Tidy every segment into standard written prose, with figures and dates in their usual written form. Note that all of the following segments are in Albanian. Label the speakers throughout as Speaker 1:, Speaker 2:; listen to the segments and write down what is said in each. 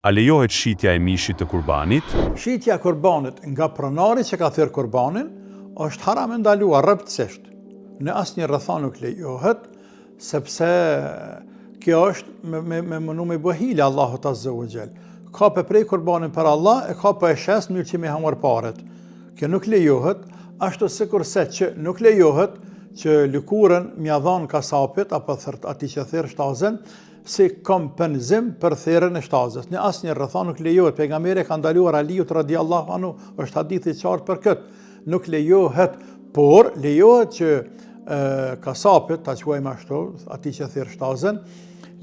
Speaker 1: A lejohet shitja e mishit të kurbanit?
Speaker 2: Shitja e kurbanit nga pronari që ka therë kurbanin është haram e ndaluar rreptësisht. Në asnjë rrethanë nuk lejohet, sepse kjo është me me me menu me bë hile Allahut azze ue xhel. Ka pe prej kurbanin për Allah e ka po e shes në mënyrë që me hangër paret. Kjo nuk lejohet, ashtu sikurse që nuk lejohet që lëkurën m'ia dhanë kasapit apo atij që therr shtazën, si kompenzim për therrjen e shtazës. Në asnjë rrethanë nuk lejohet. Pejgamberi e ka ndaluar Aliut radiallahu anhu, është hadith i qartë për këtë. Nuk lejohet, por lejohet që e, kasapit, ta quajmë ashtu, atij që therr shtazën,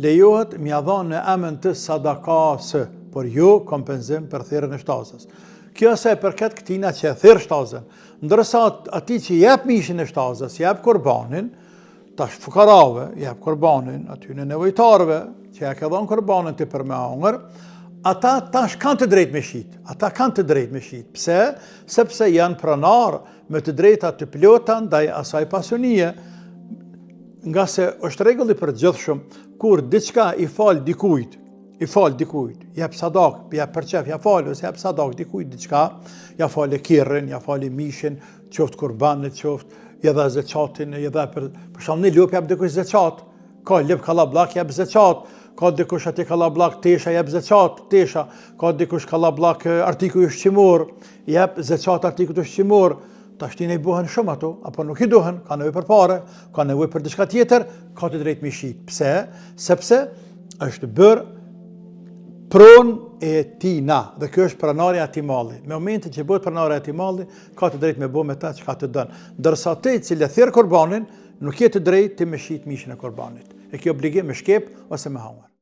Speaker 2: lejohet m'ia dhanë në emën të sadakasë, por jo kompenzim për therrjen e shtazës. Kjo sa i përket këtina që e therr shtazën. Ndërsa atij që jep mishin e shtazës, jep kurbanin, Tash fukarave, jep kurbanin, atyne nevojtarëve, që ja ke dhonë kurbanin ti për me hangër, ata tash kanë të drejtë me shit, ata kanë të drejtë me shit. Pse? Sepse janë pronarë me të drejta të plota ndaj asaj pasunie, ngase është rregull i përgjithshëm, kur diçka i fal dikujt, i fal dikujt, jep sadak, jep për qef, ja fal, ose jep sadak dikujt diçka, ja fale kerrin, ja fale mishin, qoftë kurban, qoftë ja dhe zeqatin, ja dhe për, për shembull një lopë jep dikush zeqat, ka lopë kallabllak jep zeqat, ka dikush atje kallabllak tesha jep zeqat, tesha, ka dikush kallabllak artikuj ushqimor, jep zeqat artikujt ushqimor, tashti i bohen shumë ato, apo nuk i duhen, ka nevojë për pare, ka nevojë për diçka tjetër, ka të drejtë me shit. Pse? Sepse është bërë pronë e tina, dhe kjo është pronari i atij malli. Në momentin që bëhet pronari i atij malli, ka të drejtë me bo me ta çka të don. Ndërsa ti i cili e therr kurbanin, nuk ke të drejtë ti me shit mishin e kurbanit. E ke obligim me shkep ose me hangër.